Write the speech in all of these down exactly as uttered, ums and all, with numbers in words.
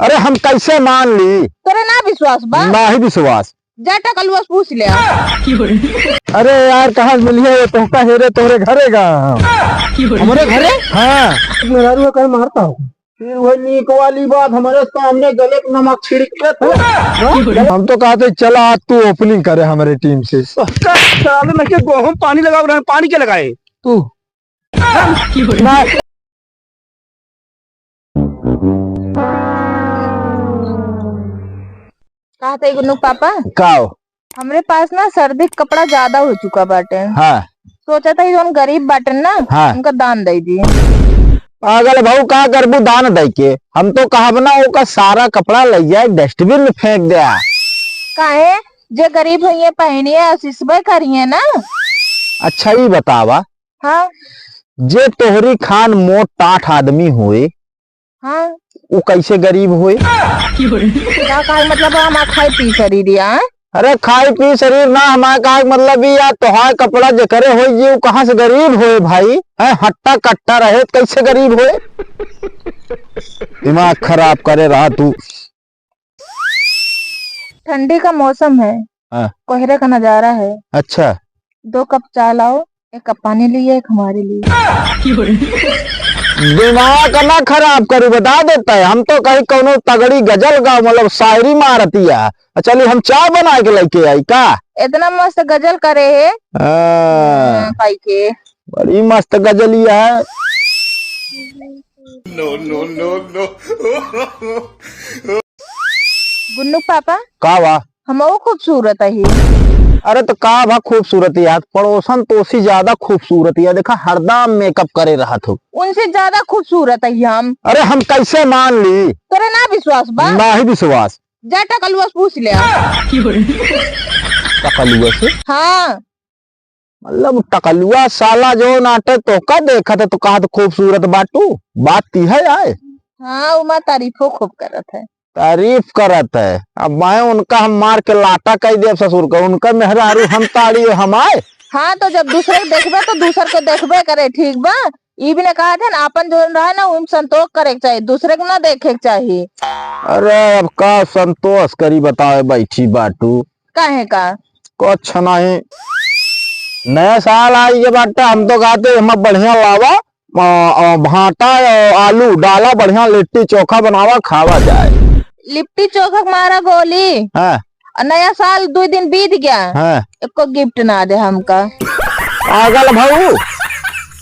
अरे हम कैसे मान ली? तोरे ना विश्वास बा? नाही विश्वास। जा टकलुआ से पूछ ले आ। अरे यार, कहाँ से मिली है ये तोहका हेरे तोहरे घरे गा? हमरे घरे? हाँ। मेहरारू कहे मारता हो। फिर वही नीक वाली बात, हमरे सामने गले के नमक छिड़क के तू। हम तो कहते चला आज तू opening करे हमरे team से। साले में के गोहूं पानी लगा रहे हैं, पानी के लगाए? तू। ना। कहते गुन्नू पापा, का हो? हमरे पास ना सर्दी के कपड़ा ज्यादा हो चुका बाटे। हाँ। सोचा था, ये जौन गरीब बाटे ना, हाँ। उनका दान दे दी। पागल भाऊ, का करबू दान दे के? हम तो कहब ना, ओका सारा कपड़ा ले जाए, dustbin में फेंक दे। काहे? जे गरीब होइए, पहनिए, आशीषबे करिए ना। अच्छा, ई बतावा, हाँ। जे तोहरी खान मोट टाठ आदमी होए, हाँ। उ कैसे गरीब होए? का कहे मतलब, हमार खाई पी शरीर या? अरे खाई पी शरीर ना, हमार कहे मतलब ई या तोहार कपड़ा जेकरे होए, ये उ कहाँ से गरीब होए भाई? हैं, हट्टा कट्टा रहे तो कैसे गरीब होए? दिमाग खराब करे रहा तू। ठंडी का मौसम है, हाँ। कोहरे का नजारा है। अच्छा। दो कप चाय लाओ, एक कप पानी लिए, एक हमारे लिए। दिमाग ना खराब करू, बता देता है। हम तो कहीं कौनो तगड़ी गजल गा, मतलब शायरी मारतिया। चली हम चाय बना के लेके आई का? इतना मस्त गजल करे है। हाँ। हाँ, पाई के। बड़ी मस्त गजलिया है। No, no, no, no। गुन्नू पापा, का बा? हमहू खूबसूरत ही। अरे तो का बा खूबसूरत यार, पड़ोसन तोसी ज्यादा खूबसूरत यार। देखा हरदम makeup करे रहत हो। उनसे ज्यादा खूबसूरत ही हम। अरे हम कैसे मान ली? तोरे ना विश्वास बा? नाही विश्वास। जा टकलुआ से पूछ ले। टकलुआ से? हाँ। मतलब टकलुआ साला जो नाटे तोहका देखत है तो कहत खूबसूरत बाटू, बात ती है आए। हाँ, उमा तारीफो खूब करत है। तारीफ करत है, अब मैं उनका हम मार के लाटा कह देब ससुर का, उनका मेहरारू हम ताड़ी हम आए। हाँ, तो जब दूसरे के देखबे तो दूसर के देखबे करे, ठीक बा? ई भी ना कहा थे ना, आपन जो रहे ना, उनमें संतोष करे के चाही, दूसरे के ना देखे के चाही। अरे अब का संतोष करी बतावे बैठी बाटू। काहे का? कुछ नहीं। नया साल आई के बाटे, हम तो कहते हम बढ़िया लावा, अ, अ, भाटा, अ, आलू डाला, बढ़िया लिट्टी चोखा बनावा, खावा जाए। लिट्टी चोखा के मारा गोली। हाँ। और नया साल दो दिन बीत गया। हाँ। एको gift ना दे हमका। पागल भाऊ।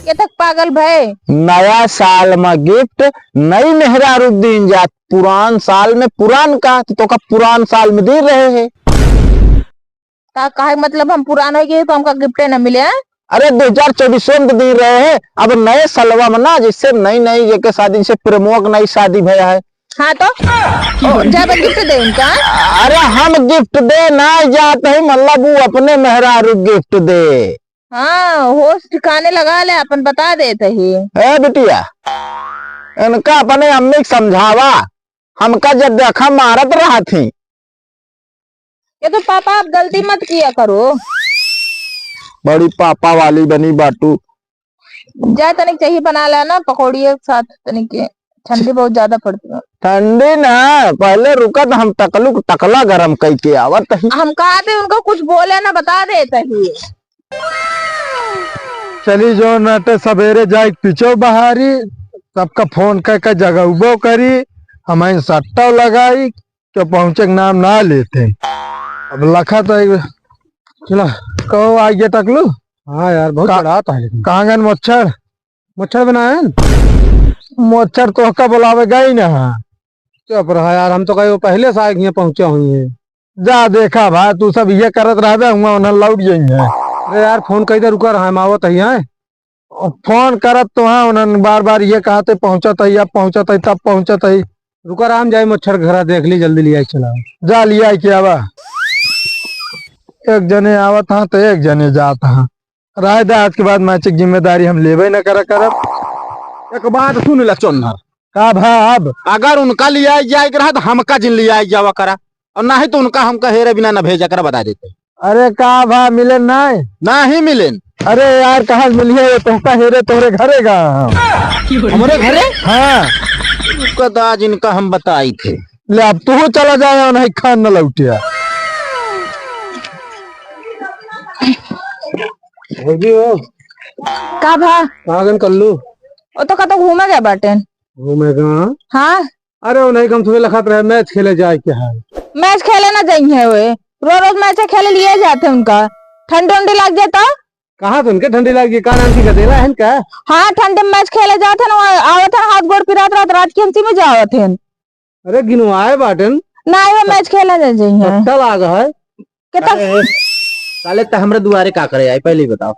ये तक पागल भय। नया साल में gift नई मेहरारू दीन जात, पुरान साल में पुरान का, तो तोका पुरान साल में दे रहे हैं। का, काहे मतलब हम पुरान हो गए तो हमका गिफ्टे न मिले, हैं? अरे, दो हजार चउबीसो में तो दे रहे हैं, अब नए सलवा में ना, जैसे नई नई जेके शादी, जैसे प्रेमवा के नई शादी भया है। हाँ तो? ओ, जाबे गिफ्ट दे उनका? अरे, हम गिफ्ट दे ना जात है, मतलब वो अपने मेहरारू गिफ्ट दे। हाँ, होश ठिकाने लगा ले, अपन बता देत ही। ए बिटिया, इनका अपने अम्मी के समझावा, हमका जब देखा मारत रहत ही। ये तो पापा, आप गलती मत किया करो। बड़ी पापा वाली बनी बाटू। जा तनिक चाही बना ला ना पकौड़ी के साथ तनिक, ठंडी बहुत ज्यादा पड़ती है। ठंडी ना, पहले रुका तो हम टकलू, टकला गरम कई के आवत ही। हम कहा थे उनको कुछ बोले ना, बता देते ही। चली जो नटे सबेरे जाई पिचो बहारी, सबका फोन कई के जगउबो करी, हमाइन सट्टा लगाई, तो पहुँचे के नाम ना लेते। अब लखा तो एक, चला, कहो आ गया टकलू? हाँ यार, बहुत का-, चढ़ात है लेकिन। कहाँ गन मोच्छर? मोच्छर बनाए हैं? मोच्छर तोहका बुलावे गई ना। चुप रहा यार, हम तो कहे वो पहले से आए के हियाँ पहुँचे हुई हैं। जा देखा भाई, तू सब ये करत रहबे, हुआ उन्हें लौट जाएंगे। अरे यार, फोन कई दे, रुका रहा, हम आवत ही हैं। फोन करत तो हैं, उन्हें बार बार ये कहते पहुँचत ही, अब पहुँचत ही, तब पहुँचत ही। रुका रहा, हम जाए मोच्छर घरा देख ली, जल्दी लिया चला। जा लिया के आवा। एक जने आवत हाँ तो एक जने जात हाँ। राय दा, आज के बाद मैच की जिम्मेदारी हम लेबे न करा करब। एक बात सुन ले चोन्हर। का भा अब? अगर उनका लिया जाए के रहा तो हमका जिन लिया जावा करा, और नहीं तो उनका हमका हेरे बिना न भेजा करा, बता देते। अरे का भा, मिले नहीं? नहीं मिले। अरे यार, कहाँ से मिली है ये तोहका हेरे तोहरे घरे गा? हमरे घरे? हाँ। रुका तो आज इनका हम बताई थे। ले, अब तू चला जाए और नहीं खान न लौटिया। भौजी हो। का भा? कहाँ गन कल्लू? ओ तो कतो घूमे गए बाटेन। घूमे गए? हाँ। अरे, वो नहीं, हम तुम्हें लखत रहे, मैच खेले जाए के है। मैच खेले ना जाइए वे, रोज रोज मैच खेले लिए जाते उनका, ठंडी उंडी लग जाए तो। कहाँ से उनके ठंडी लग गई? का नाम की गदेला है इनका? हाँ, ठंडी में मैच खेले जाते हैं, वहाँ आवत हैं, हाथ गोड़ पिरात रात, रात की हंसी में जावत हैं। अरे, गिनवाए बाटन। ना, ये मैच खेले ना जाइए। अच्छा लाग है। कितना? अरे, साले, त हमरे दुआरे का करे आए, पहले ही बताओ।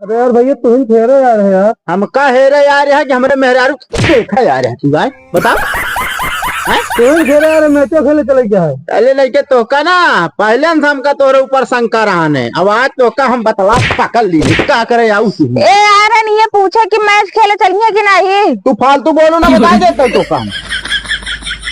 अरे यार भैया, तुम खेल रहे यार, है यार। हम का हेरे यार, यहाँ कि हमरे मेहरारू देखा यार, है तू भाई, बताओ। हैं? तुम खेल रहे यार, मैचो खेले चले क्या है? अरे लइके तोहका ना, पहले से हमका तोहरे ऊपर शंका रहन है, अब आज तोहका हम बतला पकड़ ली, का करे आऊ तू? ए यार, ये पूछे कि मैच खेले चलिए कि नहीं? तू फालतू बोलो ना, बता देता तोहका हम।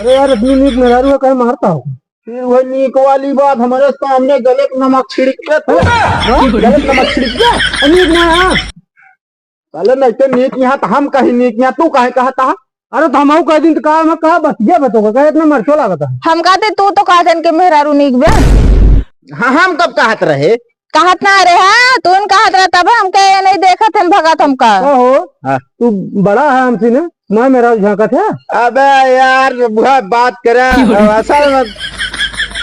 अरे यार, इतनी नीक मेहरारू है, काहे मारता हो? फिर वही नीक वाली बात, हमारे सामने गले पे नमक छिड़क के तू, हाँ? गले पे नमक छिड़क के? नीक ना है। साले नहीं तो नीक यहाँ तो हम कहीं नीक यहाँ, तू काहे कहता है? अरे तो हम कह दिन तो कहा, मैं कहा बस ये बतोगा, कहे इतना मरचो लागत है। हम कहते तू तो कहते इनके मेहरारू नीक बे। हाँ, हम कब कहत रहे? कहत ना रहे, हाँ, तू न कहत रहे तब हम कहे ये नहीं देखत हम भगत हमका। का हो? हाँ। तू बड़ा है हमसे ना? मैं मेहरारू झांकत है। अबे यार, वह बात करे, असल में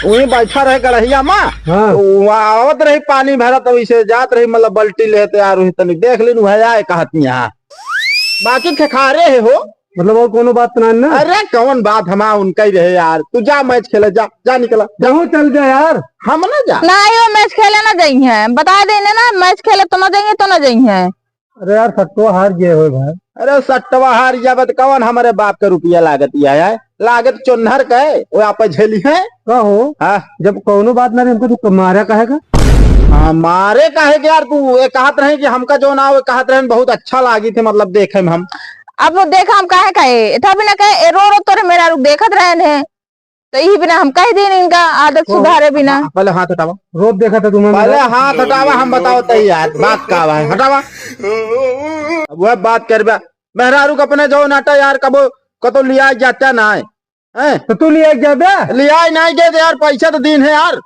वहीं बैठा रहे गड़हिया में, हाँ। तो वहाँ आवत रही पानी भरा, तो इसे जात रही, मतलब, बल्टी लेते यार, वही तनी देख लेनु है, आए कहत यहाँ। बाकी खेखारे है हो। मतलब, और कोनो बात ना है ना? अरे, कौन बात, हम उनका ही रहे यार। तू जा, मैच खेले, जा, जा, निकला, जा। तू चल जा यार। हम ना जा। ना, यो मैच खेले ना जाइए, बता देने ना, मैच खेले तो ना जाइए, तो ना जाइए। अरे यार, सट्टवा हार गए हो भाई। अरे सट्टवा हार गया, बत कौन हमारे बाप का रुपया लागत या है? लागत चोन्हर का है, वो आप झेली है। का हो? हाँ। जब कौनो बात ना रही, हमको तू मारा काहे का? हाँ, मारे काहे के यार, तू ये कहत रहे कि हमका जो ना, वो कहत रहे बहुत अच्छा लागी थे, मतलब देखे में हम। अब वो देखा हम काहे कहे, इतना भी ना कहे, ए, रो रो तोरे मेहरारू देखत रहे हैं। तो यही बिना हम कह दीन इनका आदत ओहो। सुधारे बिना। हाँ, पहले हाथ हटावा। रोब देखा था तुम्हें पहले मेरा। हाथ हटावा, हम बताओ तई यार, बात का बा है, हटावा। अब वह बात करबा, मेहरारू के अपने जो नाटा यार, कबो कतो लिया जाता ना है, हैं? तो तू लिया जाबे? लिया ही नहीं गए यार, पैसा तो दीन है यार।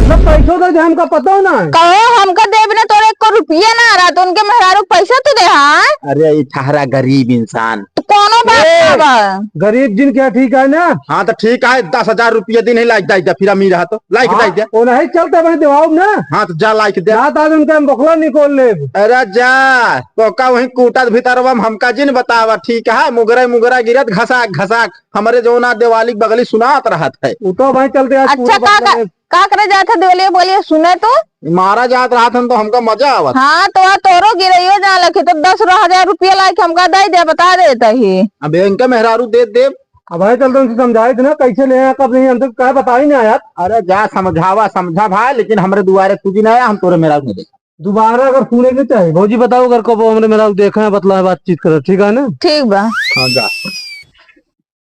ना पैसो दे दे, हमका पता हो ना है। कहो हमका देब ना, तोरे एको रुपया ना रहा, तो उनके मेहरारू के पैसा तो दे, हाँ? अरे, ई ठहरा गरीब इंसान। तो कोनो बात ए, ना बा। गरीब जिन क्या ठीक है ना? हाँ, तो ठीक है, दस हजार रुपया दिन ही लाइक दाई दे, फिर अमीर रहा तो लाइक हाँ, दाई दे। ओ नहीं चलता भाई, देवाओ ना। हाँ, तो जा लाइक दे। रात आज उनका हम बखला निकोल लेब। अरे जा, तो का वहीं कूटत भीतर बम हमका जिन बतावा, ठीक है? मुगरे मुगरा गिरत घसाक घसाक, हमरे जो ना देवाली के बगली सुनात रहत है। उ तो भाई चलते आज अच्छा, पूरा का, बखला का, लेब। का करे जात है देवलिया बोलिए सुने तो? मारा जात रहत हन तो हमका मजा आवत। हाँ, तो आ तोरो गिरइयो जा लखी, तो दस हजार रुपया लाइक हमका दे दे, बता देता ही। अब इनका मेहरारू दे देब। अब भाई चल तो उनसे समझाए थे ना, कैसे ले आया, कब नहीं, हमसे कहे बता ही नहीं आया। अरे जा समझावा, समझा भाई, लेकिन हमरे दुआरे तू भी ना आया, हम तोरे मेहरारू नहीं देखा। दोबारा अगर सुने के चाहे, भौजी बताओ, अगर कबो हमरे मेहरारू देखे हैं, बतला बातचीत करे, ठीक है ना? ठीक बा। हाँ जा।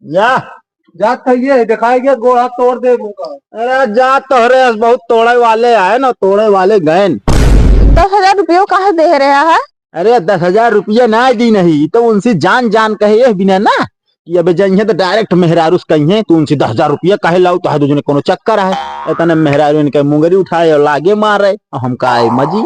या। जात कहिए, दिखाई गया, गोड़ हाथ तोड़ दे मुंह का। अरे, जात तोहरे अस बहुत तोड़े वाले आए ना, तोड़े वाले गए न। दस हजार रुपयो काहे दे रहा है? अरे, दस हजार रुपया ना दी नहीं, तो उनसे जान जान कहे ये बिना ना, कि अबे जाइए तो direct मेहरारू से कहिए, तू उनसे दस हजार रुपया काहे लाऊ, तो है दो जने कोनो चक्कर है, इतने मेहरारू इनके मुंगरी उठाए और लागे मारे, और हम का आए मजी।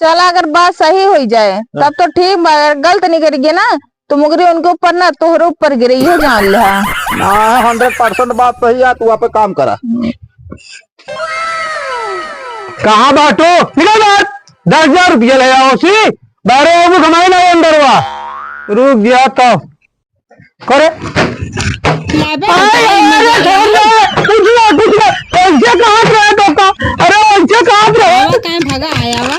चला, अगर बात सही हो जाए, हाँ। तब तो ठीक बा, अगर गलत निकल गया ना, तो मुगरी उनके ऊपर ना, तोहरे ऊपर गिरे, इहो जान ले। हाँ, hundred percent बात सही है, तू आप काम करा। कहाँ बाटो? निकल बाहर। दस हजार रुपया ले आओ सी। बाहर आओ, वो घुमाए ना अंदर हुआ। रुक गया तो। करे। लाबे आए, ना आए, आए, आए, उठ ले, उठ ले, उठ ले। ऐसे कहाँ पे है धोखा? अरे, ऐसे कहाँ पे है? आवा, कहाँ भागा आया वा?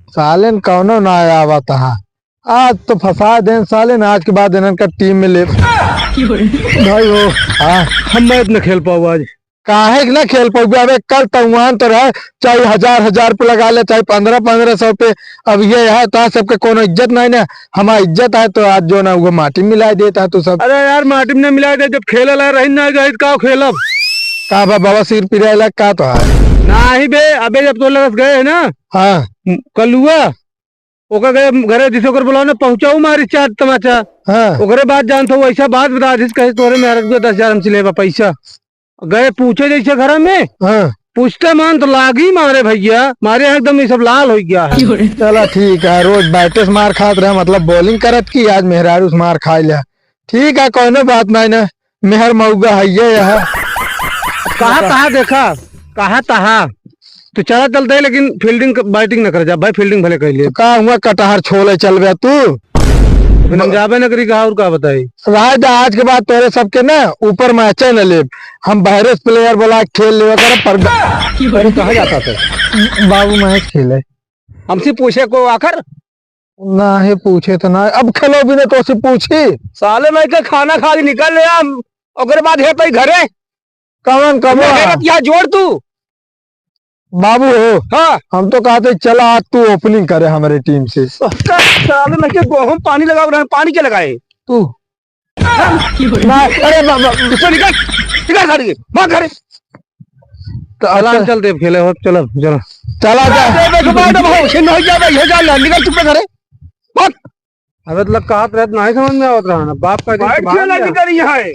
सालेन कौनो ना आया हुआ था। आज तो फंसा देन साले ना, आज के बाद इन्हन का टीम में ले। भाई हो, हाँ। हम मैच न खेल पाऊ आज। काहे के ना खेल पाऊ? अबे कल तउआन तो रहे, चाहे हजार हजार पे लगा ले, चाहे पन्द्रह पन्द्रह सौ पे। अब ये है तो सबके कोनो इज्जत नहीं ना, हमार इज्जत है तो आज जो ना वो माटी में मिला देता है तू सब। अरे यार माटी में ना मिला दे, जब खेले ला रही ना गई तो का खेलब? का बा-, बाबा सिर पिराए ला का तो है? नाही बे, अबे जब तो लड़स गए है ना। हाँ। कलुआ। ओकर गए घरे, जिसे ओकर बोलाओ ना, पहुँचाऊ मारी चार तमाचा। हाँ। ओकरे बाद जानत हो, वैसा बात बता दिस, कहे तोरे मेहरारू के दस हजार हमसे लेबा पैसा। गए पूछे जैसे घर में, हाँ। पूछते मान तो लागी मारे भैया, मारे एकदम ये सब लाल हो गया है। चला ठीक है, रोज बैटे से मार खात रहे, मतलब bowling करत की आज मेहरारू से मार खाई लिया। ठीक है, कौनो बात नहीं ना, मेहर मऊगा है ये यहाँ। कहा तहा देखा, कहा तहा। तो चला चलते हैं, लेकिन fielding, batting न कर जा भाई, fielding भले कर लिए। तो का हुआ, कटहर छोले चलबे तू? फिर हम जाबे न करी कहा, और का बताई? राज, आज के बाद तोरे सबके ना ऊपर मैचे न लेब, हम बहरे से player बोला के खेल लेवे करब, पर अरे कहाँ जाता था? बाबू मैं खेले। हमसे पूछे को आखिर? नाही पूछे तो ना, अब खेलो भी ना तो से पूछी। साले नहीं के खाना खा के निकल ले हम, ओकरे बाद है तई घरे। कवन, कवन? मेहनत यहाँ जोड़ तू। बाबू हो। हाँ। हम तो कहते चला आज तू opening करे हमारे team से। साले नहीं के गोहूं पानी लगा रहे हैं, पानी के लगाए? तू। ना, अरे बा-, बा-, तू निकल, निकल साले के, भाग घरे। तो चला, अच्छा। चल देव खेले हो, चलो, चलो। चला जा। अरे देखो, बात अब हो, छिन हो जावे, हो जा, निकल चुप करे। भाग। अबे तो लग कहात रहत, नहीं समझ में आवत रहा ना, बाप का दिन बाहर बाहर खेला गया। निकल यहाँ है।